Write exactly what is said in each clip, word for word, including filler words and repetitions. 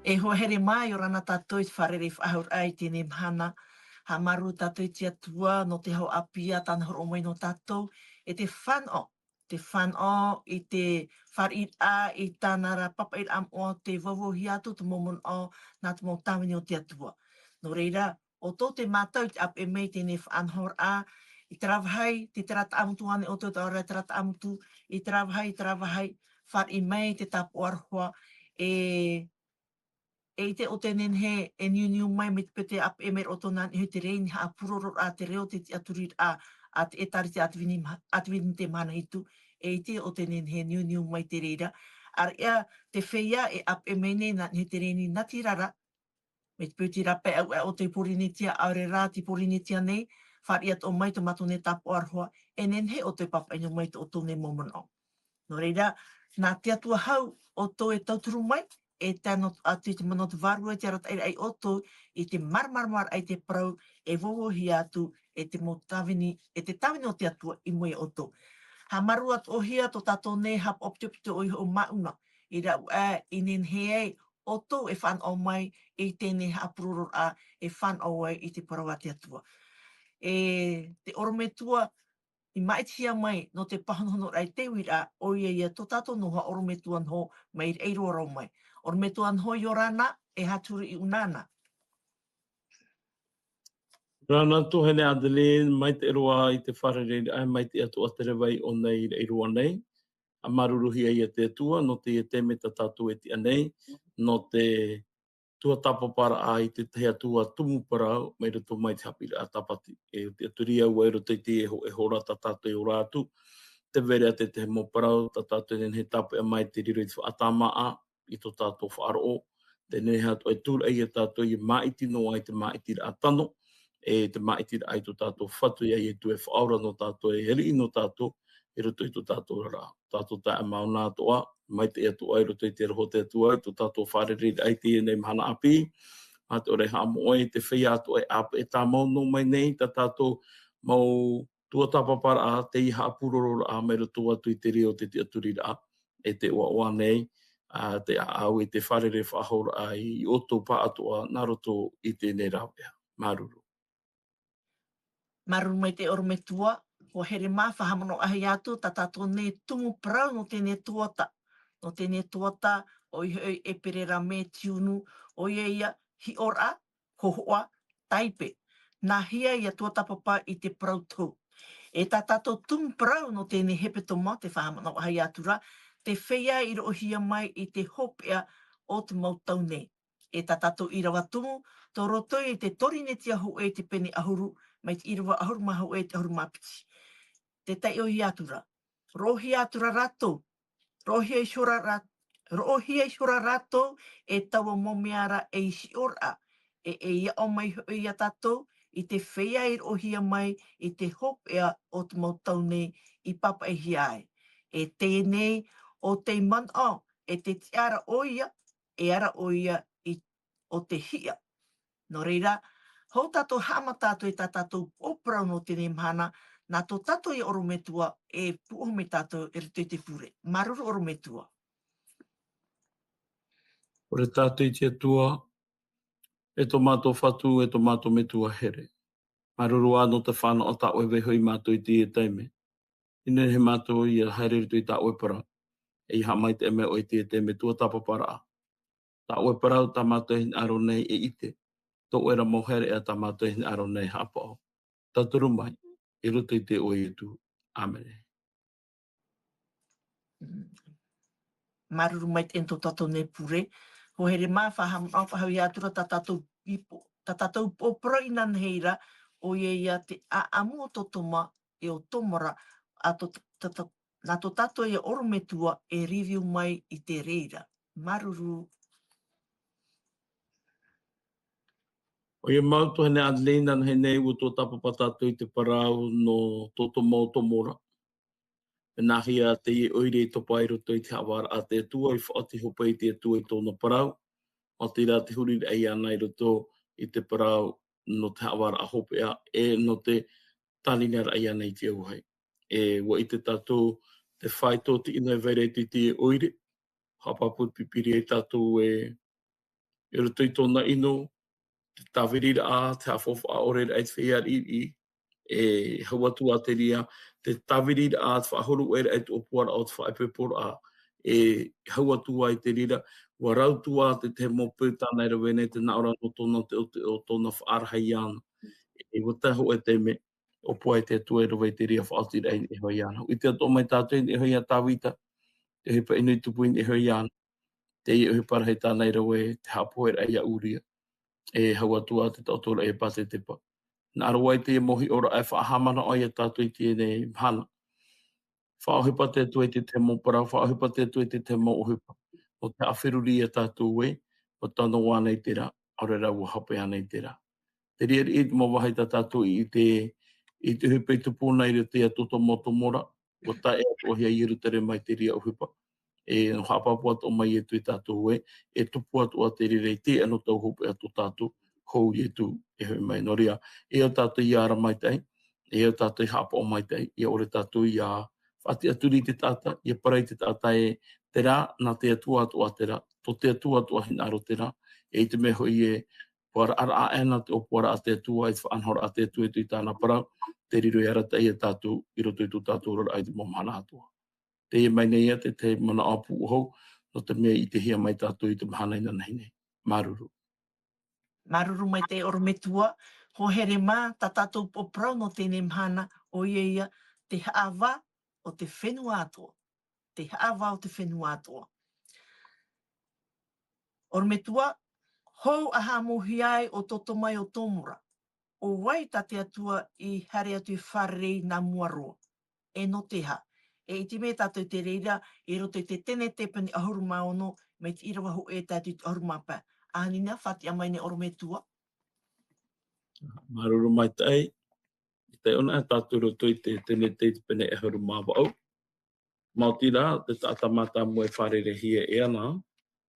E hoa here mā, ʻia ora na tātou i te fārereiraʻa faʻahou i teie mahana. Haʻamāuruuru tātou i te Atua, nō te hau ʻāpī tāna hōroʻa mai nō tātou, e te fānaʻo, te fānaʻo i te fāriʻiraʻa, i tāna ra papaʻiraʻa moʻa, te vauvauhia atu te mau manaʻo, nā te mau tāvini o te Atua. Nō reira, ʻoutou te mātau i te ʻāpeʻe mai i teie faʻanahoraʻa, i terā vāhi, te terā taʻamotu ānei ʻoutou, te ʻaore ra terā taʻamotu, i terā vāhi, i terā vāhi, fāriʻi mai te tāpaʻo aroha, e, e ʻite ʻo te nehenehe e niuniu mai mai te peu tē ʻāpeʻe mai ra ʻoutou nā niʻa i te reo, i te haʻapurororaʻa, te reo, te tiʻaturiraʻa a te ʻĒtārētia Adveni-, Adventiste Mahana Hitu, e ʻite ʻo te nehenehe e niuniu mai te reira. ʻAreʻa te feiā e ʻāpeʻe mai nei nā niʻa i te reo natirara, mai te peu tē rāpae au ʻoutou i Pōrīnetia, ʻaore rā te Pōrīnetia nei, fāriʻi atoʻa mai tō mātou nei tāpaʻo aroha, e nehenehe ʻoutou e pāpaʻi noa mai i tō ʻoutou nei mau manaʻo. Nō reira, nā te Atua hau ʻoutou e tauturu mai, e tae noa atu i te mana o te Vārua i te arataʻiraʻa ia ʻoutou, i te māramaramaraʻa i te parau, e vauvauhia atu, e te mau tāvini, e te tāvini o te Atua i mua ia ʻoutou. Haʻamāuruuru atoʻahia tō tātou nei haʻapaʻo pitopito ʻoia hoʻi māʻuna, i rāʻau aʻe i nehenehe ai ʻoutou e fānaʻo mai i teie haʻapurororaʻa, e fānaʻo ai i te parau a te Atua. E te ʻorometua i māʻitihia mai nō te pāhonohonoraʻa i te uiraʻa, ʻoia ia tō tātou noa ʻorometua noa mai i Raʻiroa rā mai. ʻOrometua noa, ʻia ora na, e aha te huru iʻū nāna? Ora na tuahine Adeline, maitaʻi roa i te fārereiraʻa, maitaʻi atoʻa te reva i ʻō nei i Raʻiroa nei. Haʻamāuruuruhia ia te Atua, nō teie taime tā tātou e tiʻa nei, nō te tuatāpaparaʻa i te tahi atu ā tumu parau, mai roto mai te haʻapiʻiraʻa Tāpati. E tiʻaturi au ā i roto i teie hō-, e hora tā tātou e ora atu, tē vai ra te tahi mau parau, tā tātou e nehenehe e tāpeʻa mai tei riro i te faʻatāmāʻa, i tō tātou faʻaroʻo, tē nehenehe atoʻa e tūraʻi ia tātou ʻia māʻiti noa i te māʻitiraʻa tano, e te māʻitiraʻa i tō tātou Fatu ia Ietu e Faʻaora nō tātou, e Ariʻi nō tātou, i roto i tō tātou oraraʻa. Tātou taeaʻe Mauna atoʻa, maitaʻi atoʻa i roto i te aroha o te Atua, i tō tātou fārereiraʻa i teie nei mahana ʻāpī, mā te ʻore haʻamoʻe, i te feiā atoʻa e ʻāpeʻe tāmau noa mai nei, tā tātou mau tuatāpaparaʻa, teie haʻapurororaʻa mai roto atu i te reo, te tiʻaturiraʻa, e te ʻoaʻoa nei, ā, te ʻāʻau i te fārerei faʻahouraʻa i ʻoutou pāʻatoʻa nā roto i teie rāveʻa. Māuruuru. Māuruuru maitaʻi ʻorometua, ʻua here mā, faʻahaʻamanaʻohia atu, tā tātou nei tumu parau nō teie tuhaʻa. Nō teie tuhaʻa, ʻoia hoʻi ʻĒperēra mē tiunu, ʻoia ia hiʻoraʻa, hōhoʻa, taipe. Nāhea ʻia tuatāpapa i te parau tohu. E tā tātou tumu parau nō teie hepetoma, tē faʻahaʻamanaʻohia atu ra, te feiā i roʻohia mai i te hopeʻa o te mau tau nei. E tā tātou ʻīrava tumu, tō roto i te Pōrīnetia hōʻē i te pene ʻahuru, mai te ʻīrava ʻahuru mā hōʻē i te ʻahuru mā piti. Tē taiʻohia atu ra. Roʻohia atu ra rātou, roʻohia ihora rā-, roʻohia ihora rātou e taua mau mea ra ei hiʻoraʻa, e, e aʻo mai hoʻi ia tātou i te feiā i roʻohia mai i te hopeʻa o te mau tau nei i pāpaʻihia ai. E teie nei, ʻo tei manaʻo, e te tiʻa ra ʻoia, e ara ʻoia i, ʻo te hiʻa. Nō reira, hou tātou haʻamata atu i tā tātou upoʻo parau nō teie mahana, nā tō tātou ia ʻorometua e pūʻohu mai tātou i roto i te pure. Māuruuru ʻorometua. ʻOre tātou i te Atua, e tō mātou Fatu, e tō mātou Metua here. Māuruuru ā nō te fānaʻo tā ʻoe e vaiiho ia mātou i teie taime. ʻInaha mātou ʻia haere i roto i tā ʻoe parau. E ʻia haʻamaitaʻi mai ʻoe i teie taime tuatāpaparaʻa. Tā ʻoe parau tā mātou e hinaʻaro nei e ʻite. Tō ʻoe ra mau haereʻa tā mātou e hinaʻaro nei e haʻapaʻo. Tauturu mai, i roto i te iʻoa o Ietu. ʻĀmene. Māuruuru maitaʻi tō tātou nei pure. ʻUa here mā, faʻahaʻamanaʻo faʻahou atu ra tā tātou upoʻo, tā tātou upoʻo parau inānahi ra, ʻoia ia te ʻāʻamu o Totoma, e ʻo Tomara, ā tō, tā, tā, nā tō tātou ia ʻorometua e review mai i te reira. Māuruuru. ʻOia mau tuahine Adeline, inānahi nei ʻua tuatāpapa tātou i te parau nō Totoma ʻo Tomara. Mea nāhea teie ʻoire i topa i roto i te haʻavāraʻa a te Atua, i faʻaoti hope i te Atua i tōna parau, ʻo terā te huriraʻa iāna i roto i te parau nō te haʻavāraʻa hopeʻa, e nō te tāninaraʻa iāna i te auahi. E ʻua ʻite tātou te faito tiʻi noa e vai ra i te ʻoire, haʻapāpū te Pīpīria ia tātou e i roto i tōna ʻino, te tāviriraʻa, te haʻafaufaʻa ʻore raʻa i te feiā riʻiriʻi, e hau atu ā te reira, te tāviriraʻa, te faʻahuru ʻē raʻa i te ʻōpuaraʻa o te faʻaipoiporaʻa, e hau atu ā i te reira, ʻua rau atu ā te, te mau peu tāna i rave nei, te nā ʻō ra nō tōna, te, o te, o tōna faʻarahi iāna. E ʻua tae hōʻē taime, ʻōpua ai te Atua i rave i te reira faʻaotiraʻa i niʻa iho iāna. ʻIte atoʻa mai tātou i niʻa iho ia Tāvita, te ʻohipa ʻino i tupu i niʻa iho iāna. Teie ʻohipa rahi tāna i rave, te haʻapohe raʻa ia Uria. E hau atu ā te taʻoto raʻa ia Patetepa. Nā roa i teie mau hiʻoraʻa e faʻahaʻamanaʻo ai ia tātou i teie nei mahana. Faʻaʻohipa te Atua i te tahi mau parau, faʻaʻohipa te Atua i te tahi mau ʻohipa. Nō te haʻaferuri ia tātou ē, ʻua tano ānei terā, ʻaore rā ʻua hape ānei terā. Te reira i te mau vāhi tā tātou i ʻite, i te ʻohipa i tupu nei i roto ia Sotomo ʻo Gomora, ʻua tae atoʻa hia Ierutarema i te reira ʻohipa. E nō haʻapāpū atoʻa mai Ietu ia tātou ē, e tupu atoʻa te reira i te anō tau hopeʻa tō tātou, hou Ietu e hoʻi mai. Nō reira, e au tātou ia ara maitaʻi, e au tātou ia haʻapaʻo maitaʻi, ʻia ʻore tātou ia faʻatiʻaturi i te taʻata, ʻia parau i te taʻata ē, terā, nā te Atua atoʻa terā, tō te Atua atoʻa hinaʻaro terā, e i te mea hoʻi ē, ʻua raʻaraʻa aʻena te ʻōpuaraʻa a te Atua, i te faʻanahoraʻa a te Atua i roto i tāna parau, te riro e arataʻi ia tātou, i roto i tō tātou oraraʻa i te mau mahana atoʻa. Teie mai nei ia te, te manaʻo pūʻohu, nō te mea i ʻitehia mai tātou i te mahana inanahi nei. Māuruuru. Māuruuru maitaʻi ʻorometua, hoa here mā, tā tātou upoʻo parau nō teie mahana, ʻoia ia, te haʻavā o te fenua atoʻa. Te haʻavā o te fenua atoʻa. ʻOrometua, hou a haʻamauhia ai ʻo Sotomo ʻo Gomora. ʻO vai tā te Atua i haere atu i fārerei nā mua roa. E nō te aha? E ʻite mai tātou te reira, i roto i te Tenete pene ʻahuru mā ono, mai te ʻīrava hōʻē tae atu i te ʻahuru mā pae. ʻAhani na, faʻatiʻa mai nei ʻorometua. Māuruuru maitaʻi, i taiʻo anaʻe tātou i roto i te Tenete i te pene ʻahuru mā vaʻu. Maoti rā, te taʻata mātāmua e fārereihia e ana,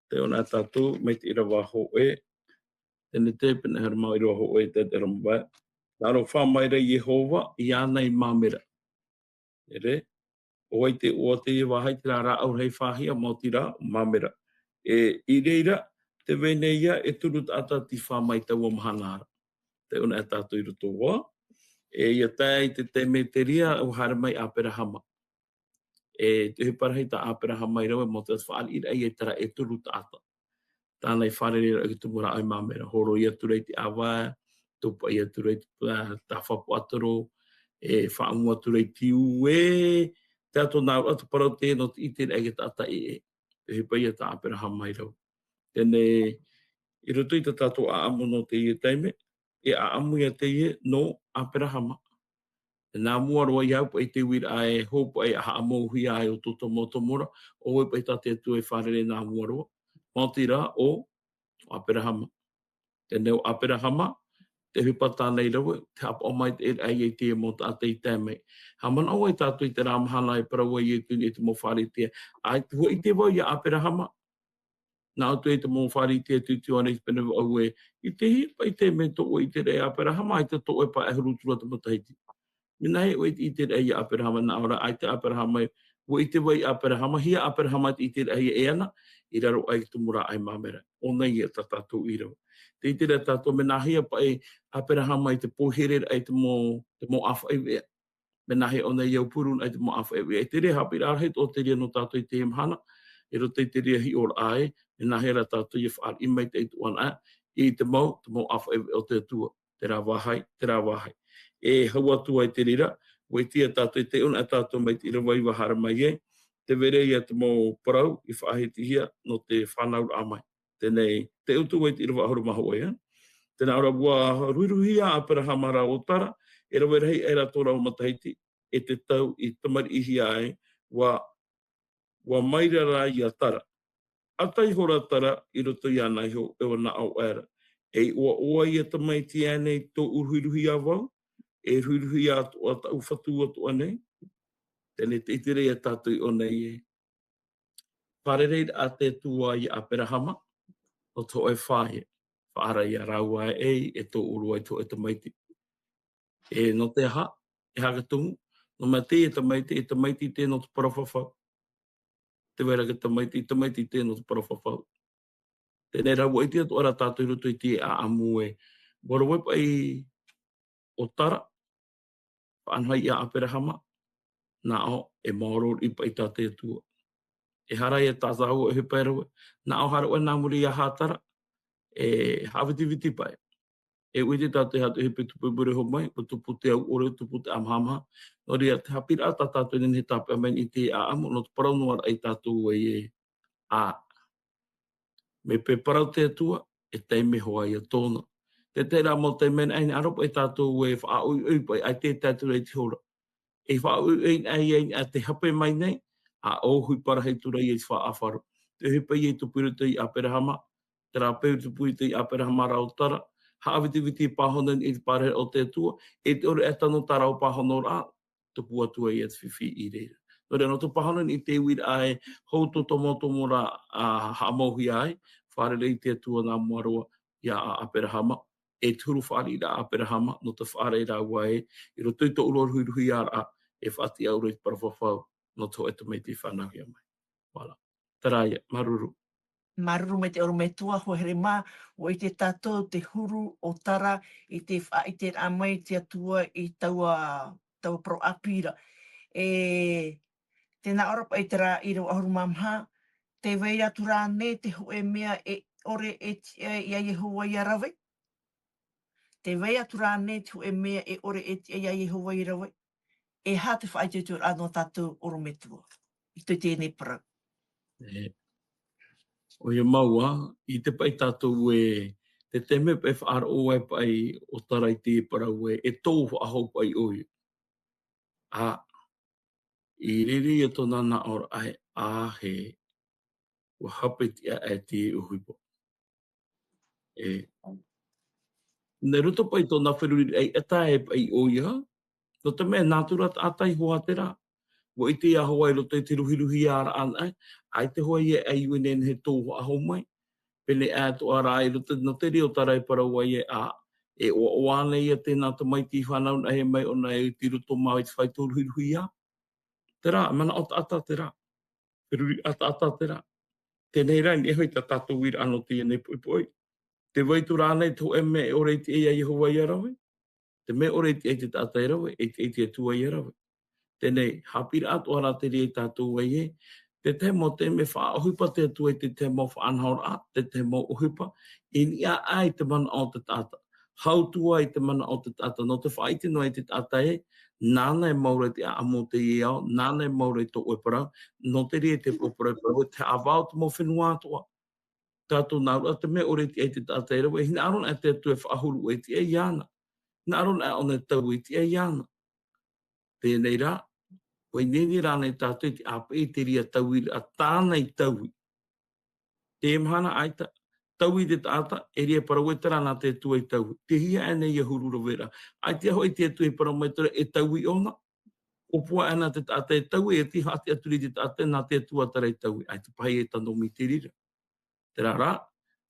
taiʻo anaʻe tātou, mai te ʻīrava hōʻē, Tenete pene ʻahuru mā vaʻu ʻīrava hōʻē, te ʻīrava mā vaʻu. Nā rofa mai ra Iehova, iāna i Mamera. ʻEre, ʻo vai te iʻoa o teie vāhi, terā rāʻau rahi fāhia, maoti rā, Mamera. E, i reira, tē vai nei ia, e toru taʻata tīfā mai taua mahana ra. Taiʻo anaʻe tātou i roto vau. E, ʻia tae i te taime terā, ʻua haere mai Aperahama. E, te ʻohipa rahi tā Aperahama i rave, maoti te fāriʻiraʻa ia terā e toru taʻata. Tāna i fārerei ra i te tumu rāʻau i Mamera. Hōroʻa atu ra i te ʻāvae, tōpaʻi atu ra i te, ā, tāfa puaʻatoro, e faʻaʻamu atu ra i te ū, e, te atoʻa nā atu parau teie nō te ʻiteraʻa i te taʻata ʻē, ʻē. Te ʻohipa ia tā Aperahama i rave. Teie nei, i roto i tā tātou ʻaʻamu nō teie taime, e ʻaʻamu ia teie nō Aperahama. Nā mua roa i au paʻi te uiraʻa e hou paʻi a haʻamauhia ai ʻo Sotomo ʻo Gomora, ʻo vai paʻi tā te Atua i fārerei nā mua roa. Maoti rā ʻo Aperahama. Teie nei ʻo Aperahama, te ʻohipa tāna i rave, te haʻapaʻo maitaʻi raʻa ia i te mau taʻata i tae mai. Haʻamanaʻo ai tātou i terā mahana e parau ai Ietu i te mau Pharisea. ʻAita, ʻua ʻite vau ia Aperahama. Nā ʻō atu i te mau Pharisea tūtū ānei i te pene vaʻu ē, ʻitehia paʻi te mea tō ʻoe ʻiteraʻa ia Aperahama, ʻaita tō ʻoe pae ʻahuru atu ra te matahiti. Mea nāhea ʻoe i te ʻiteraʻa ia Aperahama, nā ʻō ra, ʻaita Aperahama, ʻua ʻite vau ia Aperahama, hia Aperahama te ʻiteraʻa ia e ana, i raro aʻe i te tumu rāʻau i Mamera. ʻO ʻōna ia tā tātou i rave. Te ʻiteraʻa tātou, mea nāhea paʻi Aperahama i te pohereʻraʻa i te mau, te mau ʻāfaʻi veʻa. Mea nāhea ʻōna i aupuru na i te mau ʻāfaʻi veʻa. E te reira haʻapiʻiraʻa rahi atoʻa te reira nō tātou i teie mahana, i roto i te reira hiʻoraʻa ē, mea nāhea rā tātou ʻia fāriʻi maitaʻi atoʻa na, i te mau, te mau ʻāfaʻi veʻa o te Atua, terā vāhi, terā vāhi. E hau atu ai te reira, ʻua ʻite ia tātou i te ʻōna tātou mai te ʻīrava iva haere mai ai, tē vai ra ia te mau parau i faʻahitihia nō te fānauraʻa mai. Teie nei, te utu vai te ʻīrava ʻahuru mā hōʻē, ē. Tē nā ʻō ra, ʻua ruhiruhia Aperahama rā ʻo Tara, e rave rahi aʻera tō rāua matahiti, e te tau i tamariʻihia ai, ʻua, ʻua maira rā ia Tara. ʻAta ihora Tara i roto iāna iho, e ʻua nā ʻō aʻera. E ʻoaʻoa ia tamaiti ānei tōʻu ruhiruhia vau, e ruhiruhia atoʻa tāʻu fatu atoʻa nei. Teie nei te ʻiteraʻa ia tātou i ʻōna ē. Fārereiraʻa te Atua ia Aperahama, nō te hōʻē faʻaea, faʻaara ia rāua ē, e tōʻolo ai te hōʻē tamaiti. E nō te aha, e aha ka tumu, nō te mea teie tamaiti, e tamaiti tē nō te parau fafau. Tē vai ra te tamaiti, tamaiti tē nō te parau fafau. Teie rā, ʻua ʻite atoʻa ra tātou i roto i te ʻāʻamu ē, ʻua rave paʻi ʻo Tara, faʻanaho ia Aperahama, nā ʻō, e maoro riʻi paʻi tā te Atua. E hara ia tātou e ʻohipa e rave, nā ʻō, haere ʻoe nā muri ia Hatara, e haʻavitiviti paʻi. E ʻua ʻite tātou e aha te ʻohipa i tupu i muri iho mai, ʻua tupu te au ʻore, ʻua tupu te ʻāmahamaha. Nō reira, te haʻapiʻiraʻa tā tātou e nehenehe e tāpeʻa mai i te ʻāʻamu, nō te parau noa ra ia tātou ē, ā, mea parau te Atua, e taime hoʻi ia tōna. Te tahi ra mau taime, e hinaʻaro paʻi tātou e faʻaʻoiʻoi paʻi, ʻaita e tae atu ra i te hora. E faʻaʻoiʻoi anaʻe ia i niʻa i te hape mai nei, ā, ʻua ʻohipa rahi atu ra ia i te faʻaʻāfaro. Te ʻohipa ia i tupu i roto ia Aperahama, terā paʻi i tupu i roto ia Aperahama rāua ʻo Tara, haʻavitiviti pāhono i te pārahi o te Atua, e te ʻore e tano tā rāua pāhonoraʻa, tupu atu ai ia te fifi i reira. Nō reira, nō te pāhono i te uiraʻa e hou tō tomotomo ra, ā, haʻamauhia ai, fārerei te Atua nā mua roa ia Aperahama, e te huru fāriʻiraʻa a Aperahama, nō te fāriʻi rāua ē, i roto i tō ʻoe ruhiruhiaraʻa, e faʻatiʻa ra i te parau fafau, nō te hōʻē tamaiti i fānauhia mai. Voilà. Terā ia, māuruuru. Māuruuru maitaʻi ʻorometua, hoa here mā, ʻua ʻite tātou te huru o Tara i te faʻaʻiteraʻa mai te Atua i taua, taua parau ʻāpī ra. E, tē nā ʻō ra paʻi terā ʻīrava ʻahuru mā maha, tē vai atu rānei te hōʻē mea e ʻore e tiʻa ia Iehova ia rave? Tē vai atu rānei te hōʻē mea e ʻore e tiʻa ia Iehova ia rave? E aha te faʻaitoitoraʻa nō tātou ʻorometua i roto i teie nei parau? E, ʻoia mau ā, ʻite paʻi tātou ē, te taime paʻi e faʻaroʻo ai paʻi ʻo Tara i te parau ē, e tō faʻahou paʻi ʻoia. Ā, i reira ia tōna nā ʻōraʻa ē, ā, hē, ʻua hape tiʻa aʻe te ʻohipa. E, nā roto paʻi tōna feruriraʻa ʻaita ē paʻi ʻoia, nō te mea nātura taʻata i hoa terā. ʻUa ʻite Iehova i roto i te ruhiruhiaraʻa anaʻe, ʻaita hoʻi e ʻai ʻoia e nehenehe e tō faʻahou mai. Pēnei atoʻa rā i roto, nō te reira ʻo Tara e parau ai ē, ā, e ʻoaʻoa ānei ia tēnā tamaiti i fānau anaʻe mai ʻōna i roto mā i te faito ruhiruhiā? Terā, manaʻo taʻata terā. Feruriraʻa taʻata terā. Teie rā, i niʻa iho i tā tātou uiraʻa nō teie nei poʻipoʻi. Tē vai atu rānei te hōʻē mea e ʻore e tiʻa ia Iehova ia rave? Te mea e ʻore e tiʻa ai te taʻata e rave, e tiʻa ai te Atua ia rave. Teie nei, haʻapiʻiraʻa atoʻa rā te reira ia tātou ē, te tahi mau taime e faʻaʻohipa te Atua i te tahi mau faʻanahoraʻa, te tahi mau ʻohipa, i niʻa aʻe i te manaʻo o te taʻata. Hau atu ā i te manaʻo o te taʻata, nō te faʻaʻite noa i te taʻata ē, nāna e mau ra i te ʻāʻamu o teie ao, nāna e mau ra i tō ʻoe parau, nō te reira e te parau e parau, te haʻavā o te mau fenua atoʻa. Tātou nā ʻō ra te mea e ʻore e tiʻa ai te taʻata e rave, e hinaʻaro anaʻe te Atua e faʻahuru e tiʻa iāna. Hinaʻaro anaʻe ʻōna e taui e tiʻa iāna. Teie rā, ʻua ineine rānei tātou i te ʻāpeʻe i te reira taui, ā, tāna i taui. Te mahana ʻaita, taui te taʻata, e reira e parau ē terā nā te Atua i taui. Tei hea ānei ia huru raveraʻa? ʻAita hoʻi te Atua i parau mai terā e taui ʻōna. ʻŌpua anaʻe te taʻata e taui, e tiʻa atu ra i te taʻata nā te Atua terā i taui. ʻAita paʻi e tano mai te reira. Terā rā,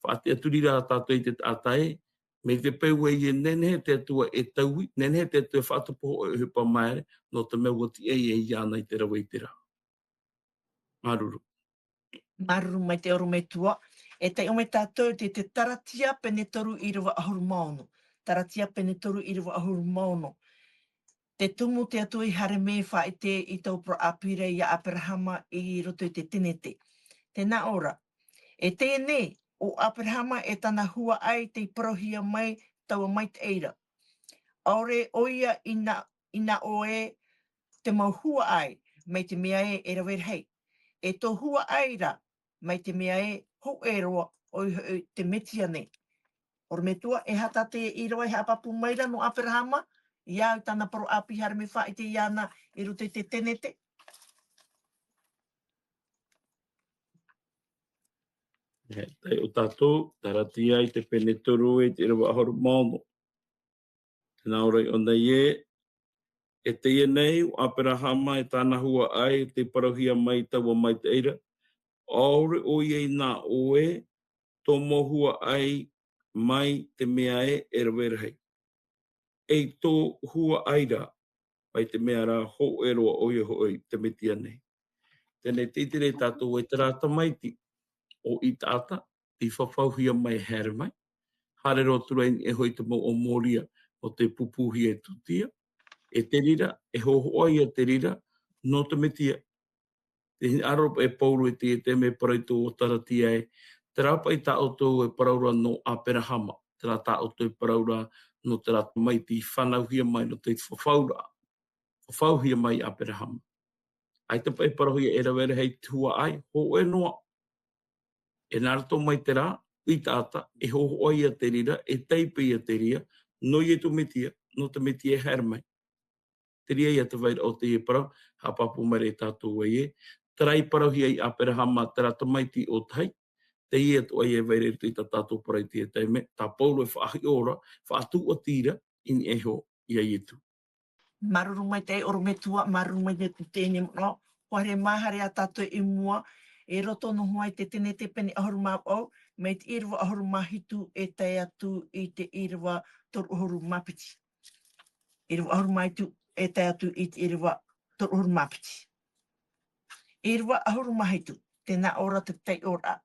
faʻatiʻa atu ra tātou i te taʻata ē, mai te peu ē e nehenehe te Atua e taui, nehenehe te Atua e faʻatupu hōʻē ʻohipa maere, nō te mea ʻua tiʻa ia iāna i te rave i te rā. Māuruuru. Māuruuru maitaʻi ʻorometua. E taiʻo mai tātou i te, te Taratia pene toru ʻīrava ʻahuru mā ono. Taratia pene toru ʻīrava ʻahuru mā ono. Te tumu te Atua i haere mai e faʻaʻite i taua parau ʻāpī ra ia Aperahama i roto i te tenete. Tē nā ʻō ra, e teie nei, ʻo Aperahama e tāna huaʻai tei parauhia mai taua maitaʻi ra. ʻAore ʻoia i nā, i nā ʻō ē te mau huaʻai, mai te mea ē e rave rahi. E tō huaʻai ra, mai te mea ē hōʻē roa, ʻoia hoʻi te Metia nei. ʻOrometua, e aha tā te ʻīrava i haʻapāpū mai ra nō Aperahama, ia au tāna parau ʻāpī haere mai e faʻaʻite iāna i roto i te tenete? E, taiʻo tātou, Taratia i te pene toru i te ʻīrava ʻahuru mā ono. Tē nā ʻō ra ʻōna ē, e teie nei, ʻo Aperahama e tāna huaʻai tei parauhia mai taua maitaʻi ra, ʻaore ʻoia i nā ʻō ē, tō mau huaʻai mai te mea ē e rave rahi. E tō huaʻai ra, mai te mea rā hōʻē roa ʻoia hoʻi te Metia nei. Teie nei te ʻite ra tātou ē terā tamaiti ʻo Isaaka, i fafauhia mai e haere mai. Haere roa atu ra i niʻa iho i te mau ʻōmoria o te pūpūhia e Tūtia. E te reira, e hōhoʻa ia te reira, nō te Mesia. Te hinaʻaro e Pauro i te, te mea parau i tō Taratia ē, terā paʻi tā ʻoutou e parau ra nō Aperahama, terā tā ʻoutou e parau ra nō terā tamaiti i fānauhia mai nō te fafauraʻa, fafauhia mai Aperahama. ʻAita paʻi e parauhia e rave ra hei te huaʻai, hōʻē noa. E nā roto mai terā, ʻui taʻata, e hōhoʻa ia te reira, e taipe ia te reira, nō Ietu Metia, nō te Metia e haere mai. Te reira ia te vairaʻa o teie parau, haʻapāpū mai ra ia tātou ē, terā i parauhia i Aperahama, terā tamaiti ʻōtahi, teie atoʻa e vai ra i roto i tā tātou parau i teie taime, tā Pauro e faʻahiʻo ra, faʻatūʻati ra, i niʻa iho ia Ietu. Māuruuru maitaʻi ʻorometua, māuruuru maitaʻi i teie nei manaʻo. ʻUa haere mai, haere ā tātou i mua, e roto noa atu i te Tenete pene ʻahuru mā vaʻu, mai te ʻīrava ʻahuru mā hitu e tae atu i te ʻīrava toru ʻahuru mā piti. ʻĪrava ʻahuru mā hitu e tae atu i te ʻīrava toru ʻahuru mā piti. ʻĪrava ʻahuru mā hitu, tē nā ʻō ra te taiʻoraʻa.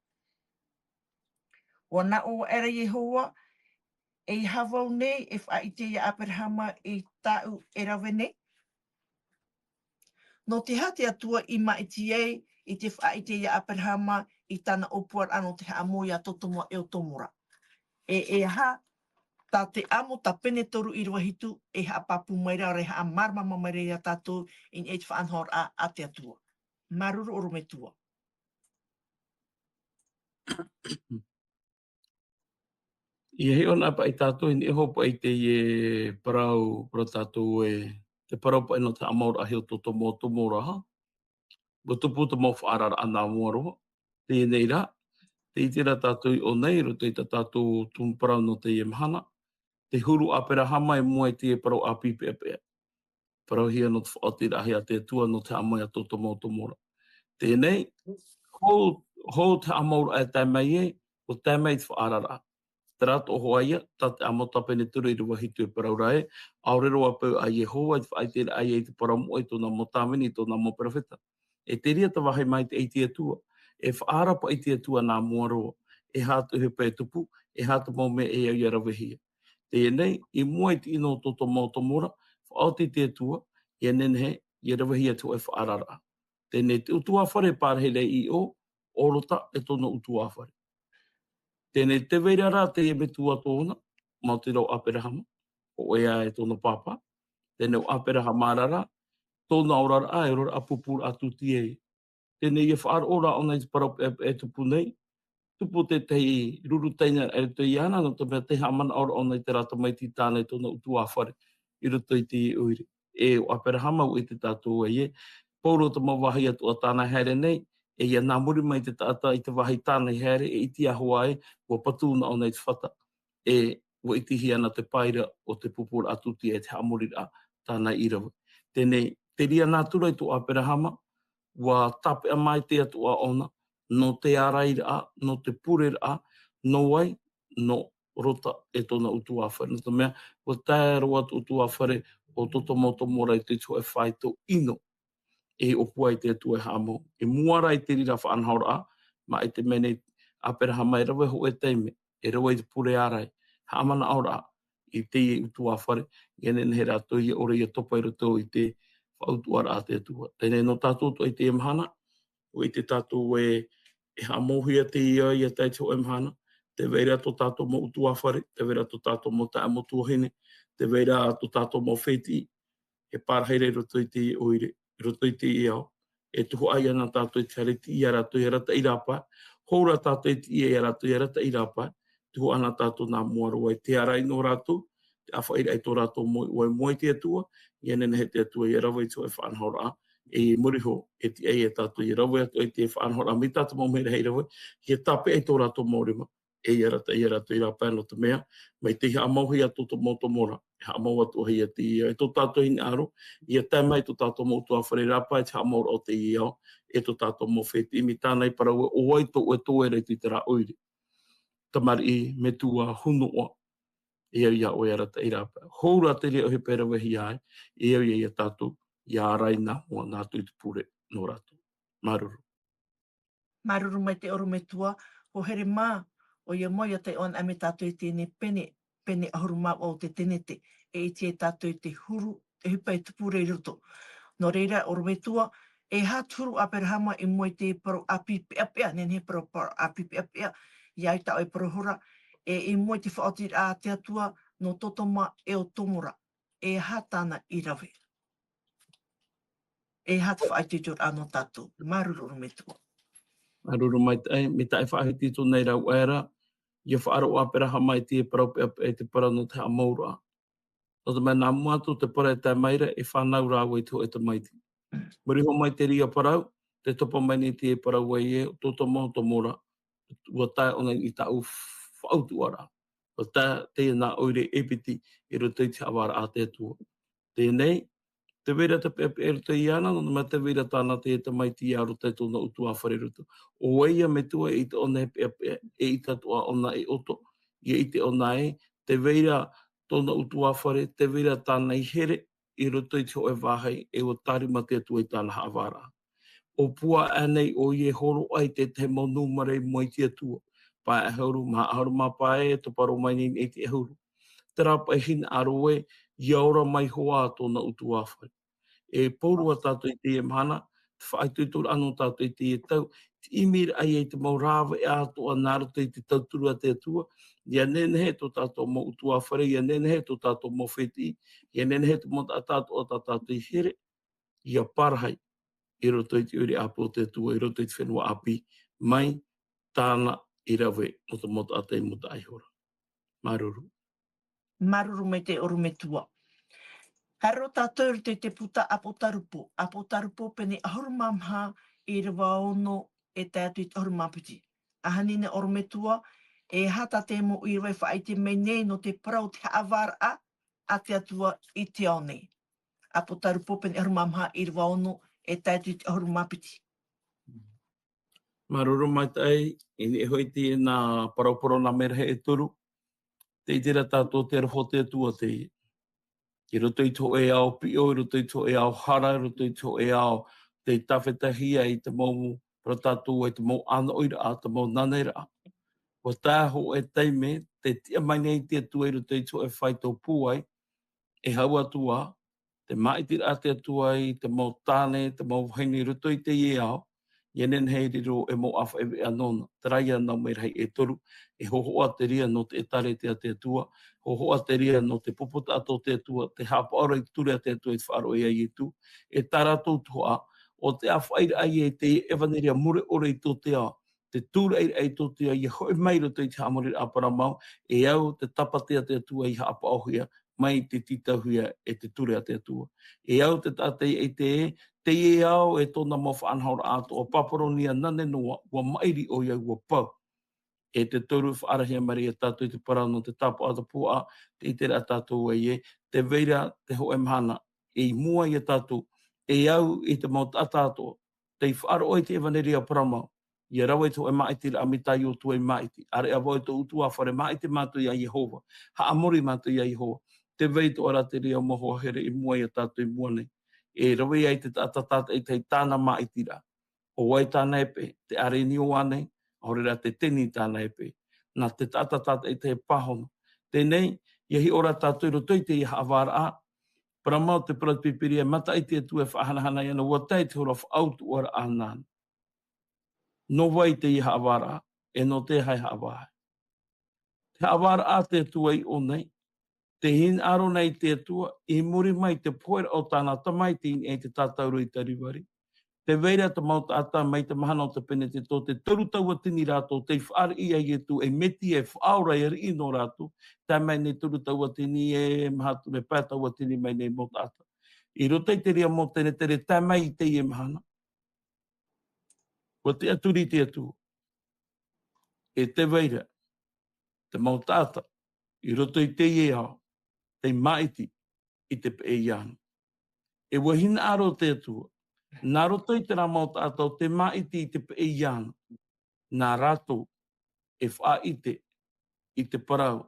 ʻUa nā ʻō aʻera Iehova, eiaha vau nei e faʻaʻite ia Aperahama i tāʻu e rave nei? Nō te aha te Atua i māʻiti ai i te faʻaʻite ia Aperahama i tāna ʻōpuaraʻa nō te haʻamou ia Totoma e Otomora? E, e aha, tā te ʻAmo, tā pene toru ʻīrava hitu, e haʻapāpū mai ra, ʻaore e haʻamāramarama mai ra ia tātou i niʻa i te faʻanahoraʻa a te Atua. Māuruuru ʻorometua. ʻIa hiʻo na paʻi tātou i niʻa iho paʻi i teie parau, parau tātou ē, te parau paʻi nō te haʻamauraʻahia o Totoma e Otomora, ha? ʻUa tupu te mau faʻaararaʻa nā mua roa. Teie nei rā, tē ʻite ra tātou i ʻō nei, i roto i tā tātou tumu parau nō teie mahana, te huru Aperahama i mua i teie parau ʻāpī peʻapeʻa. Parauhia nō te faʻaotiraʻahia a te Atua nō te haʻamou ia Totoma e Otomora. Teie nei, hou, hou te haʻamauraʻa e tae mai ai, ʻua tae mai te faʻaararaʻa. Terā atoʻa hoʻi ia, tā te ʻAmo pene toru ʻīrava hitu e parau ra ē, ʻaore roa e peu a Iehova i te faʻaʻiteraʻa ia i te parau moʻa i tōna mau tāvini, i tōna mau perofeta. E te reira te vāhi maitaʻi i te Atua, e faʻaara paʻi te Atua nā mua roa, e aha te ʻohipa e tupu, e aha te mau mea e au ia ravehia. Teie nei, i mua i te ʻino o Totoma e Otomora, faʻaoti te Atua, ʻia nehenehe, ʻia ravehia te hōʻē faʻaararaʻa. Teie nei te ʻutuāfare e pārahi ra i ʻō, ʻo Lota e tōna ʻutuāfare. Teie nei tē vai ra rā teie metua tōna, mau te rau Aperahama, hōʻē ā e tōna pāpā. Teie nei ʻo Aperahama ra rā, tōna oraraʻa, e oraraʻa pūpūraʻa Tūtia ïa. Teie nei ʻia faʻaroʻo ra ʻōna i te parau peʻapeʻa e tupu nei, tupu tētahi ruru taina i roto iāna, nō te mea tē haʻamanaʻo ra ʻōna i terā tamaiti tāna e tōna ʻutuāfare i roto i te ʻoire. E ʻo Aperahama, ʻua ʻite tātou ē, Pauro te mau vāhi atoʻa tāna e haere nei, e ʻia nā muri mai te taʻata i te vāhi tāna i haere, e ʻiti ā hoʻi ē, ʻua patu na ʻōna i te fata. E ʻua ʻitehia na te pae ra o te pūpūraʻa Tūtia e te haʻamoriraʻa tāna i rave. Teie nei, te reira nā atu ra i tō Aperahama, ʻua tāpeʻa maitaʻi atoʻa ʻōna, nō te ārairaʻa, nō te pureraʻa, nō vai, nō Lota e tōna ʻutuāfare. Nō te mea, ʻua tae roa te ʻutuāfare o Totoma e Otomora i te hōʻē faito ʻino. E ʻōpua ai te Atua e haʻamou. I mua ra i te reira faʻanahoraʻa, mā ʻite mai nei Aperahama e rave hōʻē taime, e rave i te pure ārai, haʻamanaʻoraʻa, i teie ʻutuāfare, ʻia nehenehe rātou ʻia ʻore ʻia topa i roto i te faʻautuʻaraʻa a te Atua. Teie nei nō tātou atoʻa i teie mahana, ʻua ʻite tātou ē, e haʻamouhia teie ao ʻia tae i te hōʻē mahana, tē vai ra tō tātou mau ʻutuāfare, tē vai ra tō tātou mau taeaʻe mau tuahine, tē vai ra tō tātou mau fētiʻi, e pārahi ra i roto i teie ʻoire, i roto i teie ao, e tuhaʻa ïa na tātou i te fare i tiʻi ia rātou ʻia arataʻi i rāpae, hou rā tātou i tiʻi ia rātou ʻia arataʻi i rāpae, tuhaʻa na tātou nā mua roa i te ārai nō rātou, te ʻāfaʻiraʻa i tō rātou mau iʻoa i mua i te Atua, ʻia nehenehe te Atua ʻia rave i te hōʻē faʻanahoraʻa, e i muri iho, e tiʻa ia tātou ʻia rave atu i te faʻanahoraʻa, mai tā te mau mea rahi rave, ʻia tāpeʻa i tō rātou mau rima, e ʻia arataʻi ia rātou i rāpae nō te mea, mai tei haʻamouhia tō Totoma e Otomora, e haʻamou atoʻahia teie ao, e tō tātou hinaʻaro, ʻia tae mai tō tātou mau ʻutuāfare i rāpae i te haʻamauraʻa o teie ao, e tō tātou mau fētiʻi, mai tāna i parau ē, ʻo vai tō ʻoe toe ra i terā ʻoire. Tamariʻi, metua, hunoʻa, e au ia ʻoe ʻia arataʻi i rāpae. Hou rā te reira ʻohipa e ravehia ai, e au ia ia tātou, ʻia ārai nā mua, nā atu i te pure nō rātou. Māuruuru. Māuruuru maitaʻi ʻorometua, ʻua haere mā, ʻoia mau ia taiʻo anaʻe mai tātou i teie pene, pene ʻahuru mā vaʻu o te tenete, e ʻite ai tātou i te huru, te ʻohipa e tupu ra i roto. Nō reira, ʻorometua, e aha te huru a Aperahama i mua i te parau ʻāpī peʻapeʻa, nehenehe parau, parau ʻāpī peʻapeʻa, ʻia ʻite ʻoe i te parau hora, e i mua i te faʻaotiraʻa a te Atua nō Sotoma e ʻo Gomora. E aha tāna i rave? E aha te faʻaitoitoraʻa nō tātou? Māuruuru, ʻorometua. Māuruuru maitaʻi, mai te faʻahiti i tōna i rau aera, ʻia faʻaroʻo Aperahama i te parau peʻapeʻa, i te parau nō te haʻamouraʻa. Nō te mea nā mua atu te parau e tae mai ra, e fānau rāua i te hōʻē tamaiti. Muri iho mai te reira parau, tē topa mai nei te parau ē, ʻo Sotoma ʻo Gomora, ʻua tae ʻōna i tāʻu faʻautuʻaraʻa. ʻUa tae teie nā ʻoire e piti i roto i te haʻavāraʻa a te Atua. Teie nei, tē vai ra te peʻapeʻa i roto iāna, nō te mea tē vai ra tāna te tamaiti i roto i tōna ʻutuāfare i roto. ʻO vai ia metua e ʻite ʻōna e peʻapeʻa, e ʻite atoʻa ʻōna e ʻoto, ʻia ʻite ʻōna ē, tē vai ra tōna ʻutuāfare, tē vai ra tāna i here i roto i te hōʻē vāhi, e ʻua tārima te Atua i tāna haʻavāraʻa. ʻO pūaʻa nei ʻoia e hōroʻa i te tahi mau nūmera i mua i te Atua. Pae ʻahuru, maha ʻahuru mā pae, e topa roa mai nei i te ʻahuru. Terā paʻi hinaʻaro ē, ʻia ora mai hoʻi tōna ʻutuāfare. E pōrua tātou i teie mahana, te faʻaitoitoraʻa nō tātou i teie tau, te ʻimiraʻa i te mau rāveʻa atoʻa nā roto i te tauturu a te Atua, ʻia nehenehe tō tātou mau ʻutuāfare, ʻia nehenehe tō tātou mau fētiʻi, ʻia nehenehe te mau taʻata atoʻa tā tātou i here, ʻia parahi i roto i te ʻoire ʻāpī o te Atua, i roto i te fenua ʻāpī, mai tāna i rave nō te mau taʻata i mua iho ra. Māuruuru. Māuruuru maitaʻi, ʻorometua. Haere roa tātou i roto i te puta ʻApotarupo, ʻApotarupo pene ʻahuru mā maha, ʻīrava ono e tae atu i te ʻahuru mā piti. ʻAhani nei, ʻorometua, e aha tā te mau ʻīrava e faʻaʻite mai nei nō te parau o te haʻavāraʻa a te Atua i te ao nei? ʻApotarupo pene ʻahuru mā maha, ʻīrava ono e tae atu i te ʻahuru mā piti. Māuruuru maitaʻi, i niʻa hoʻi i teie nā parau Poroinama e toru, tē ʻite ra tātou te aroha o te Atua teie. I roto i te hōʻē ao piʻo, i roto i te hōʻē ao hara, i roto i te hōʻē ao tei tāfetahia i te mau, parau tātou, i te mau ʻānoʻiraʻa, te mau naneraʻa. ʻUa tae hōʻē taime, tē tiʻa mai nei te Atua i roto i te hōʻē faito pūai, e hau atu ā, te māʻitiraʻa a te Atua i te mau tāne, te mau vahine i roto i teie ao, ʻia nehenehe e riro e mau ʻāfaʻi veʻa nōna. Terā ia nā mau merahi e toru, e hōhoʻa te reira nō te ʻĒtārētia a te Atua, hōhoʻa te reira nō te pupu taʻata o te Atua, tē haʻapaʻo ra i te ture a te Atua i te faʻaroʻo ia Ietu, e tā rātou tuhaʻa, ʻo te ʻāfaʻiraʻa ia i te ʻevaneria mure ʻore i tō te ao, te tūraʻiraʻa i tō te ao, ʻia hoʻi mai i roto i te haʻamoriraʻa a Paramu, e au te tāpati a te Atua i haʻapaʻohia, mai te tītauhia e te ture a te Atua. E au te taʻata i ʻite ē, teie ao e tōna mau faʻanahoraʻa atoʻa, Paparonia nane noa, ʻua maʻiri ʻoia, ʻua pau. E te toru, faʻaarahia mai ra ia tātou i te parau nō te tāpaʻo tapuaʻa, tē ʻite ra tātou ē, tē vai ra te hōʻē mahana, i mua ia tātou, e au i te mau taʻata atoʻa, tei faʻaroʻo i te ʻevaneria a Paramu, ʻia rave i te hōʻē māʻitiraʻa mai tā Iotua i māʻiti, ʻāreʻa vau e tōʻu ʻutuāfare, māʻiti mātou ia Iehova, haʻamori mātou ia Iehova, tē vai atoʻa ra te reira mau hoa here i mua ia tātou i mua nei. E rave ai te taʻata tātaʻitahi i tāna māʻitiraʻa. ʻO vai tāna e peʻe, te ʻārenio ānei, ʻaore rā te teni tāna e peʻe. Nā te taʻata tātaʻitahi e pāhono. Teie nei, ʻia hiʻo ra tātou i roto i teie haʻavāraʻa, Paramu, te parau a te Pīpīria, e mataʻi te Atua e faʻahanahana iāna, ʻua tae te hora faʻautuʻaraʻa nāna. Nō vai teie haʻavāraʻa, e nō te aha e haʻavāhia? Te haʻavāraʻa a te Atua i ʻō nei, tē hinaʻaro nei te Atua, i muri mai i te poheraʻa o tāna Tamaiti i niʻa i te tātauro i Kalivari. Tē vai ra te mau taʻata mai te mahana o te Peneteto, te toru tauatini rātou, tei fāriʻi ia Ietu ei Mesia e faʻaora, e ariʻi nō rātou, tae mai nei toru tauatini, e maha, e pae tauatini mai nei mau taʻata. I roto i te reira mau tenetere, tae mai i teie mahana, ʻua tiʻaturi te Atua. E tē vai ra te mau taʻata i roto i teie ao, tei māʻiti i te peʻe iāna. E ʻua hinaʻaro te Atua, nā roto i terā mau taʻata ʻo tē māʻiti i te peʻe iāna, nā rātou e faʻaʻite i te parau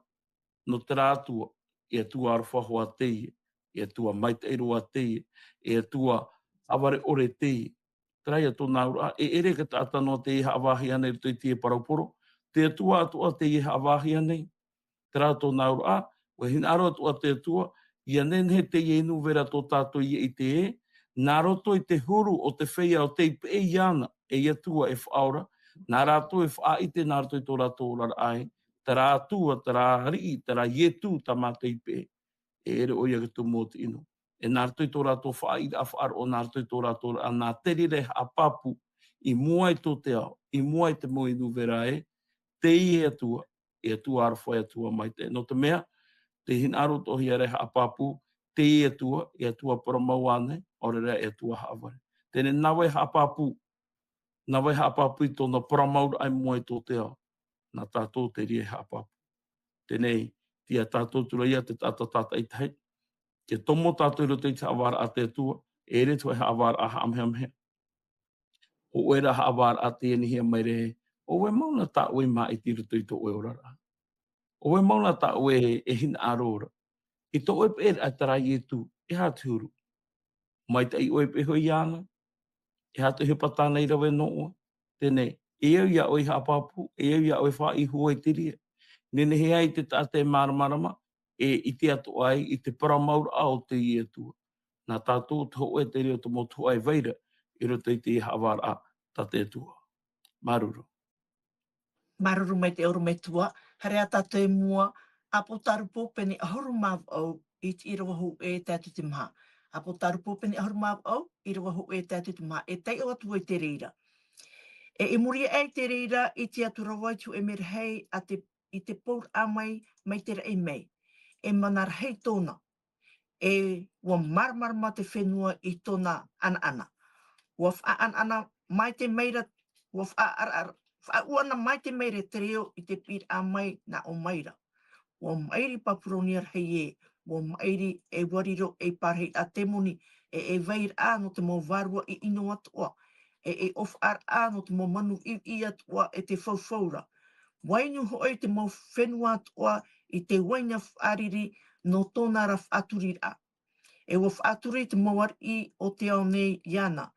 nō terā Atua, e Atua aroha hoa teie, e Atua maitaʻi roa teie, e Atua ʻāvare ʻore teie. Terā ia tōna auraʻa, e ʻere te taʻata noa tei haʻavāhi ana i roto i te parau poro, Te Atua atoʻa tei haʻavāhia nei, terā tōna auraʻa, ʻua hinaʻaro atoʻa te Atua, ʻia nehenehe teie inu vera tō tātou ʻia ʻite ē, nā roto i te huru o te feiā o tei peʻe iāna, ei Atua e Faʻaora, nā rātou e faʻaʻite nā roto i tō rātou oraraʻa ē, terā Atua, terā Ariʻi, terā Ietu tā mātou i peʻe. E ʻere ʻoia i te tumu o te inu. E nā roto i tō rātou faʻaʻiteraʻa faʻaroʻo, nā roto i tō rātou oraraʻa, nā te reira e haʻapāpū, i mua i tō te ao, i mua i te mau inu vera ē, teie Atua, e Atua aroha, e Atua maitaʻi. Nō te mea, tē hinaʻaro atoʻa hia ra e haʻapāpū, teie Atua, e Atua parau mau ānei, ʻaore rā e Atua haʻavare. Teie nei nā vai e haʻapāpū, nā vai e haʻapāpū i tōna parau mau ra i mua i tō te ao, nā tātou te reira e haʻapāpū. Teie nei, tīaʻi tātou atu ra ïa te taʻata tātaʻitahi, ʻia tomo tātou i roto i te haʻavāraʻa a te Atua, e ʻere atoʻa e haʻavāraʻa haʻamehameha. Hōʻē rā haʻavāraʻa tei anihia mai ra ē, ʻo vai mau na tā ʻoe e māʻiti i roto i tō ʻoe oraraʻa. ʻO vai mau na tā ʻoe e hinaʻaro ra. I tō ʻoe peʻeraʻa terā Ietu, e aha te huru? Maitaʻi ʻoe e peʻe ihoʻi iāna. E aha te ʻohipa tāna i rave nō ʻoe? Teie nei, e au iā ʻoe i haʻapāpū, e au iā ʻoe e faʻaʻite i te reira. Nehenehe ai te taʻata e māramarama, e ʻite atoʻa ai i te parau mau ra o teie Atua. Nā tātou te hōʻē te reira o te mau tuhaʻa e vai ra i roto i te haʻavāraʻa tā te Atua. Māuruuru. Māuruuru maitaʻi ʻorometua, haere ā tātou i mua, ʻApotarupo pene ʻahuru mā vaʻu, i te ʻīrava hōʻē tae atu i te maha. ʻApotarupo pene ʻahuru mā vaʻu, ʻīrava hōʻē tae atu i te maha, e taiʻo atu ai te reira. E i muri aʻe i te reira, ʻite atu ra vau i te hōʻē merahi a te, i te pouraʻa mai, mai te raʻi mai. E mana rahi tōna. E ʻua māramarama te fenua i tōna ʻanaʻana. ʻUa faʻaʻanaʻana maitaʻi mai ra, ʻua faʻaʻaraʻara, faʻaʻuana maitaʻi mai ra te reo i te piʻiraʻa mai nā ʻō mai ra. ʻUa maʻiri Papuronia rahi ē, ʻua maʻiri e ʻua riro ei parahiraʻa temoni, e e vairaʻa nō te mau vārua ʻino atoʻa, e e ʻōfaʻaraʻa nō te mau manu ʻiʻi atoʻa e te faufau ra. ʻUa inu hoʻi te mau fenua atoʻa i te uaina faʻariri nō tōna ra faʻaturiraʻa. E ua faʻaturi te mau ariʻi o te ao nei iāna.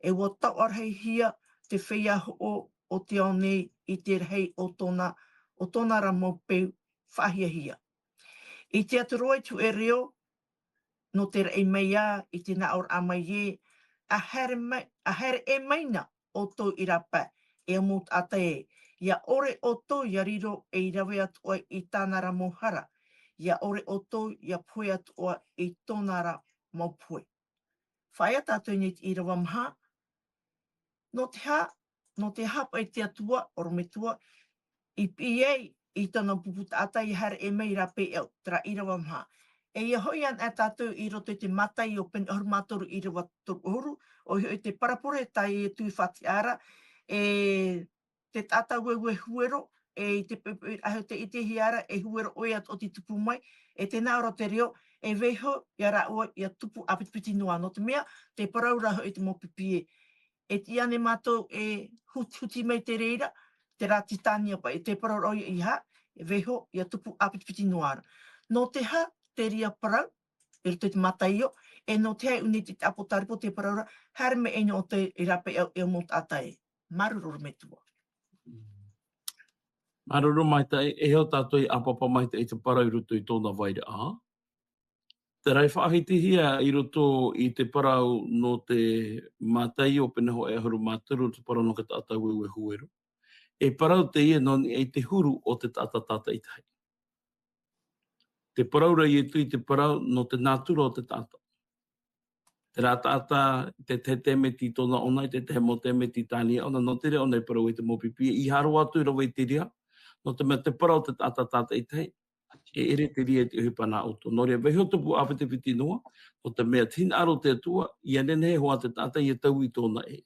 E ua taoʻa rahi hia te feiā hoʻo o te ao nei i te rahi o tōna, o tōna ra mau peu faʻahiahia. I te atu roa i te hōʻē reo, nō te raʻi mai ā, i te nā ʻōraʻa mai ē, a haere mai, a haere e mai na ʻoutou i rāpae, e au mau taʻata ē, ʻia ʻore ʻoutou ʻia riro ei rave atoʻa i tāna ra mau hara, ʻia ʻore ʻoutou ʻia pohe atoʻa i tōna ra mau pohe. Faʻaea tātou nei te ʻīrava maha, nō te aha, nō te aha paʻi te Atua, ʻorometua, i piʻi ai i tāna pupu taʻata ʻia haere e mai i rāpae au, terā ʻīrava maha. E ʻia hoʻi anaʻe tātou i roto i te Mataio pene ʻahuru mā toru ʻīrava toru ʻahuru, ʻoia hoʻi te parabole tā Ietu i faʻatiʻa ra, e te taʻata ueue huero, e i te poʻipoʻi rahi o te ʻitehia ra, e huero ʻoia atoʻa tei tupu mai, e tē nā ʻō ra te reo, e vaiiho ia rāua ʻia tupu ʻāpitipiti noa, nō te mea, tē parau ra hoʻi te mau pipi ē. E tiʻa nei mātou e hutihuti mai te reira, terā titania paʻi, tē parau ra ʻoia i aha, e vaiiho ʻia tupu ʻāpitipiti noa ra. Nō te aha te reira parau, i roto i te Mataio, e nō te aha i ʻō nei te ʻĀpōtarupo tē parau ra, haere mai ʻino ʻoutou i rāpae au e au mau taʻata ē. Māuruuru ʻorometua. Māuruuru maitaʻi, e hō tātou i ʻāpapa maitaʻi i te parau i roto i tōna vairaʻa. Terā i faʻahitihia i roto i te parau nō te Mataio pene hōʻē ʻahuru mā toru, te parau nō te taʻata ueue huero. E parau teie nō niʻa i te huru o te taʻata tātaʻitahi. Tē parau ra Ietu i te parau nō te nātura o te taʻata. Terā taʻata, te tahi tēmeti tōna ʻona, te tahi mau tēmeti tānia ʻona, nō te reira ʻōna i parau ai te mau pipi, ʻeiaha roa atu e rave i te reira, nō te mea te parau o te taʻata tātaʻitahi, e ʻere te reira i te ʻohipa nā ʻoutou. Nō reira, vaiiho tupu ʻāpitipiti noa, nō te mea tē hinaʻaro te Atua, ʻia nehenehe hoʻi te taʻata ʻia taui i tōna ʻē.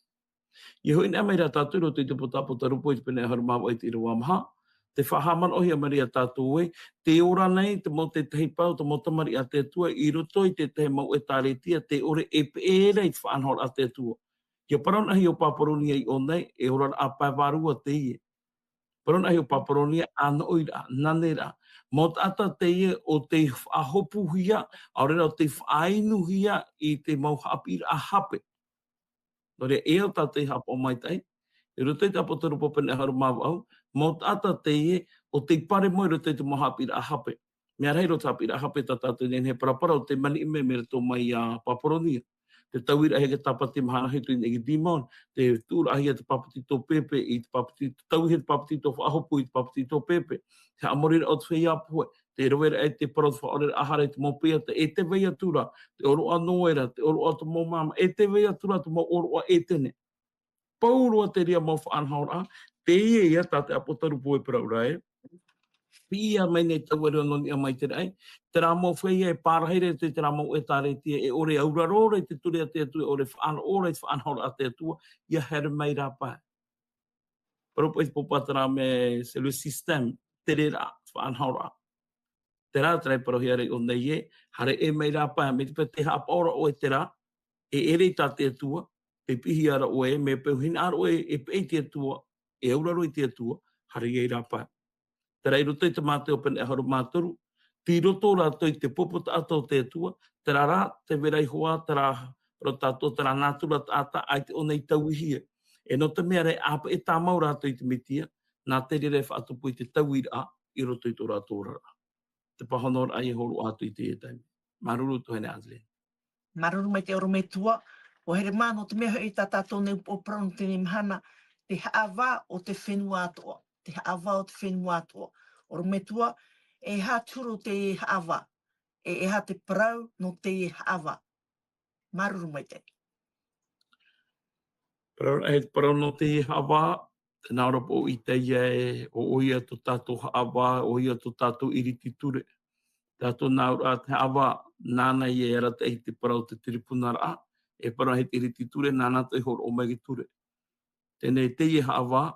ʻIa hoʻi anaʻe mai ra tātou i roto i te puta ʻĀpōtarupo i te pene ʻahuru mā vaʻu i te ʻīrava maha, tē faʻahaʻamanaʻohia mai ra ia tātou ē, tē ora nei te mau tētahi pae, te mau tamariʻi a te Atua, i roto i te tahi mau ʻētāretia, tē ʻore e peʻe ra i te faʻanahoraʻa a te Atua. ʻIa parau anaʻe hoʻi Paparonia i ʻō nei, e oraraʻa pae vārua teie. Parau anaʻe hoʻi Paparonia, ʻānoʻiraʻa, naneraʻa. Mau taʻata teie ʻo tei faʻahopuhia, ʻaore rā ʻo tei faʻainuhia i te mau haʻapiʻiraʻa hape. Nō reira, e au tātou i haʻapaʻo maitaʻi, I roto i te ʻApotarupo pene ʻahuru mā vaʻu, mau taʻata teie, ʻo tei parau mai i roto i te mau haʻapiʻiraʻa hape. Mea rahi roa te haʻapiʻiraʻa hape tā tātou e nehenehe e paraparau, ʻo tei maniʻi mai mai roto mai iā Paparonia. Te tauiraʻahia e te tāpati mahana rahi, tei niʻa i te demon, te tuʻuraʻahia e te papetito pēpē, i te papeti-, te tauiraʻahia e te papetito faʻahopu, i te papetito pēpē. Te haʻamoriraʻa o te feiā pohe, te raveraʻa i te parau, te faʻaoreraʻa hara i te mau pēata, e tē vai atu ra, te ʻōroʻa Noera, te ʻōroʻa o te mau māmā, e tē vai atu ra te mau ʻōroʻa Etene. Pauroa atu te reira mau faʻanahoraʻa, teie ia tā te ʻApotarupo e parau ra ē. Piʻi mai nei taua reo nō niʻa mai i te raʻi, terā mau feiā e pārahi ra i terā mau ʻētāretia, e ʻore e auraro ra i te ture a te Atua, e ʻore e faʻanaho ra i te faʻanahoraʻa a te Atua, ʻia haere mai rāpae. Parau paʻi te pōpō terā mea, c'est le système, terā faʻanahoraʻa. Terā, terā e parauhia ra i ʻō nei ē, haere mai rāpae, mai te peu tē haʻapaʻo ra ʻoe terā, e ʻere i tā te Atua, tē piʻihia ra ʻoe, mai te peu hinaʻaro ʻoe e piʻi i te Atua, e auraro i te Atua, haere ai rāpae. Terā i roto i te Māteo pene ʻahuru mā toru, tei roto rātou i te pupu taʻata o te Atua, terā rā, tē vai ra iho ā, terā, parau tātou, terā nātura taʻata, ʻaita ʻōna i tauihia. E nō te mea rā, ʻāpeʻe tāmau rātou i te Mesia, nā te reira e faʻatupu i te tauiraʻa i roto i tō rātou oraraʻa. Te pāhonoraʻa e hōroʻa atu i teie taime. Māuruuru tuahine Adeline. Māuruuru maitaʻi ʻorometua, ʻo here mā, nō te mea hoʻi tā tātou nei upoʻo parau nō teie mahana, te haʻavā o te fenua atoʻa, te haʻavā o te fenua atoʻa. ʻOrometua, e aha te huru o te haʻavā, e, e aha te parau nō te haʻavā. Māuruuru maitaʻi. Parau, e, parau nō te haʻavā, tē nā ʻō ra paʻi ʻo Isaia ē, ʻo, ʻoia tō tātou haʻavā, ʻoia tō tātou iriti ture. Tātou nā ʻō ra te haʻavā, nāna ia e arataʻi i te parau o te tiripunaraʻa, e parau i te iriti ture, nāna tō i hōroʻa mai i te ture. Teie, teie haʻavā,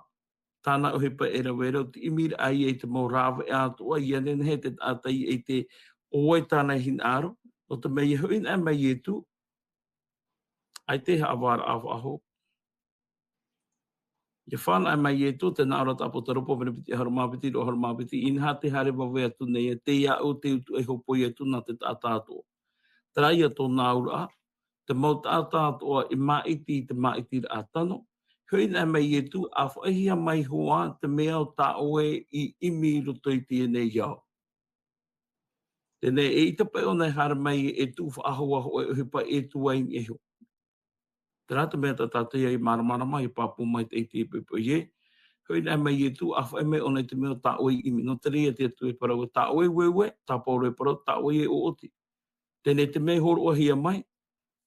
tāna ʻohipa e rave ra, ʻo te ʻimiraʻa ia i te mau rāveʻa atoʻa, ʻia nehenehe te taʻata ʻia ʻite ʻo vai tāna hinaʻaro, nō te mea ʻia hoʻi anaʻe mai Ietu, ʻaita e haʻavāraʻa faʻahou. ʻIa fānaʻo mai Ietu, tē nā ʻō ra te ʻApotarupo pene piti ʻahuru mā piti, ʻahuru mā piti, inaha tē haere vave atu nei, ē, tei iāʻu te utuʻa e hōpoi atu nā te taʻata atoʻa. Terā ia tōna auraʻa, te mau taʻata atoʻa i māʻiti i te māʻitiraʻa tano. Hoʻi anaʻe mai Ietu, ʻa faʻaʻitehia mai hoʻi te mea ʻo tā ʻoe i ʻimi i roto i teie nei ao. Teie, eʻita paʻi ʻōna e haere mai e tuʻu faʻahou ā hōʻē ʻohipa e tuʻu ai i niʻa iho. Terā te mea tā tātou ia e māramarama, ʻia pāpū maitaʻi i te poʻipoʻi ē. Hoʻi anaʻe mai Ietu, ʻa faʻaʻite mai ʻōna i te mea ʻo tā ʻoe i ʻimi. Nō te reira te Atua e parau ē, tā ʻoe ueue, tā Pauro e parau, tā ʻoe e ʻoʻoti. Teie te mea e hōroʻahia mai,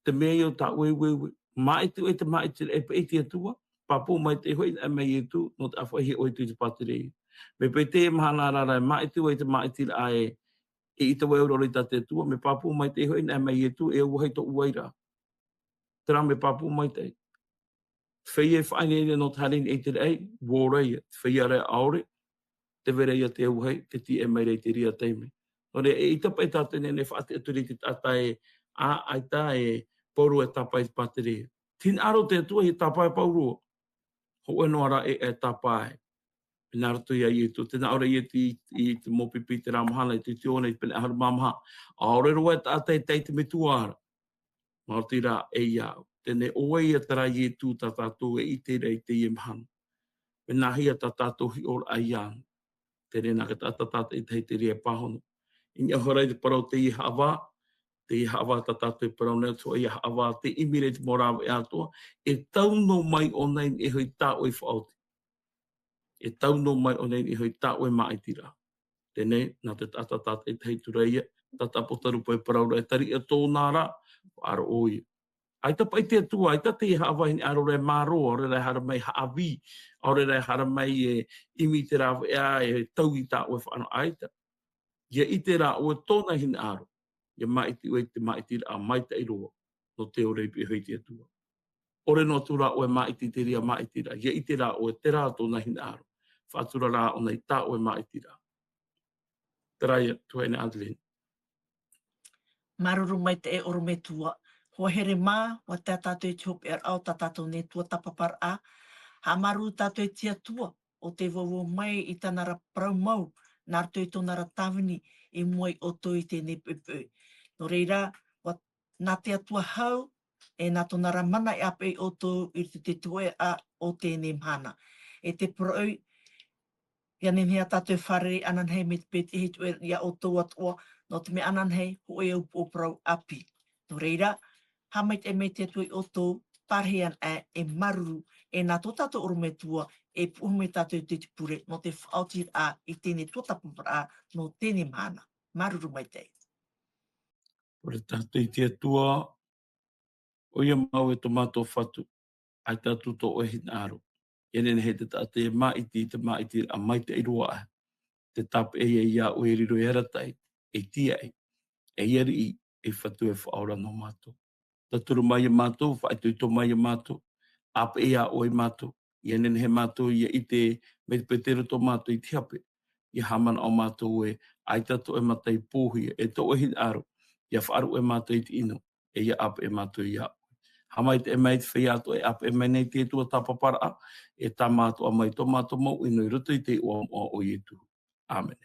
te mea ia ʻo tā ʻoe ueue. Māʻiti ʻoe i te māʻitiraʻa e peʻe i te Atua, pāpū maitaʻi hoʻi anaʻe mai Ietu, nō te ʻa faʻaʻitehia ʻoe i te pātireia. Mea paʻi teie mahana ra, e māʻiti ʻoe i te māʻitiraʻa ē, eʻita vau e auraro i tā te Atua, mea pāpū maitaʻi hoʻi anaʻe mai Ietu, e auahi tō ʻoe vairaʻa. Terā mea pāpū maitaʻi. Te feiā e faʻaineine nō te haere i niʻa i te raʻi, ʻua ora ia, te feiā rā ʻaore, tē vai ra ia te auahi, tē tīaʻi mai ra i te reira taime. Nō reira, eʻita paʻi tātou e nehenehe e faʻatiʻaturi i te taʻata ē, ʻa, ʻaita e Pauro e tāpae i te pātireia. Te hinaʻaro o te Atua ʻia tāpae Pauro. Hōʻē noa rā e, e tāpae. Nā roto ia Ietu, tē nā ʻō ra Ietu i, i te mau pipi i terā mahana, i te Ioane, i te pene ʻahuru mā maha. ʻAore roa e taʻata e tae i te Metua ra. Maoti rā e iāʻu. Teie, ʻo vai ia terā Ietu tā tātou e ʻite ra i teie mahana. Mea nāhea tā tātou hiʻoraʻa iāna. Teie, nā te taʻata tātaʻitahi te reira e pāhono. I niʻa hoʻi ra i te parau teie haʻavā, teie haʻavā tā tātou e parau nei, ʻo ia haʻavā tē ʻimi ra i te mau rāveʻa atoʻa, e tau noa mai ʻōna i niʻa iho i tā ʻoe faʻaoti. E tau noa mai ʻōna i niʻa iho i tā ʻoe māʻitiraʻa. Teie, nā te taʻata tātaʻitahi atu ra ia, tā te ʻApotarupo e parau ra, e tariʻa tōna ra, faʻaroʻo ʻoia. ʻAita paʻi te Atua, ʻaita te haʻavā hinaʻaro ra e mārō, ʻaore rā e haere mai haʻavī, ʻaore rā e haere mai e ʻimi i te rāveʻa e tau i tā ʻoe faʻanaho, ʻaita. ʻIa ʻite rā ʻoe tōna hinaʻaro, ʻia māʻiti ʻoe i te māʻitiraʻa maitaʻi roa, nō te ʻore i piʻi iho i te Atua. ʻOre noa atu rā ʻoe e māʻiti i te reira māʻitiraʻa, ʻia ʻite rā ʻoe terā tōna hinaʻaro, faʻatura rā ʻōna i tā ʻoe māʻitiraʻa. Terā ia, tuahine Adeline. Māuruuru maitaʻi e ʻorometua. ʻUa here mā, ʻua tae tātou i te hopeʻaraʻa o tā tātou nei Atua tāpaparaʻa. Haʻamāuruuru tātou i te Atua, ʻo tē vauvau mai i tāna ra parau mau, nā roto i tōna ra tāvini, i mua ia ʻoutou i teie nei poʻipoʻi. Nō reira, ʻua, nā te Atua hau, e nā tōna ra mana e ʻāpeʻe ia ʻoutou i roto i te tuʻeʻa o teie mahana. E te poroʻi, ia nehenehe tātou e fārerei ananahi mai te Pētehi i te tuʻeʻa ia ʻoutou atoʻa, nō te mea ananahi, hōʻē upoʻo parau ʻāpī. Nō reira, haʻamaitaʻi mai te Atua ia ʻoutou, parahi ana e māuruuru, e nā tō tātou ʻorometua, e puʻuhia mai tātou i te pure, nō te faʻaotiraʻa i teie tuatāpaparaʻa, nō teie mahana. Māuruuru maitaʻi. Pure tātou i te Atua, ʻoia māua e tō mātou Fatu, ʻaita atu tō ʻoe hinaʻaro. Ia nehenehe te taʻata e māʻiti i te māʻitiraʻa maitaʻi roa aʻe. Te tāpeʻa ia iā ʻoe e riro ei arataʻi, ei tīaʻi, ei ariʻi, ei Fatu e faʻaora nō mātou. Tauturu mai ia mātou, faʻaitoito mai ia mātou, ʻāpeʻe iā ʻoe mātou, ia nehenehe mātou ia ʻite mai te Petero tō mātou i te hape, ia haʻamanaʻo mātou ē, ʻaita tō ʻoe mata i pōhia, e tō ʻoe hinaʻaro, ia faʻaruʻe mātou i te ʻino, e ia ʻāpeʻe mātou iā ʻoe. Haʻamaitaʻi mai te feiā atoʻa e ʻāpeʻe mai nei i teie tuatāpaparaʻa, e tāmā atoʻa mai tō mātou mau ʻino i roto i te iʻoa moʻa o Ietu. ʻĀmene.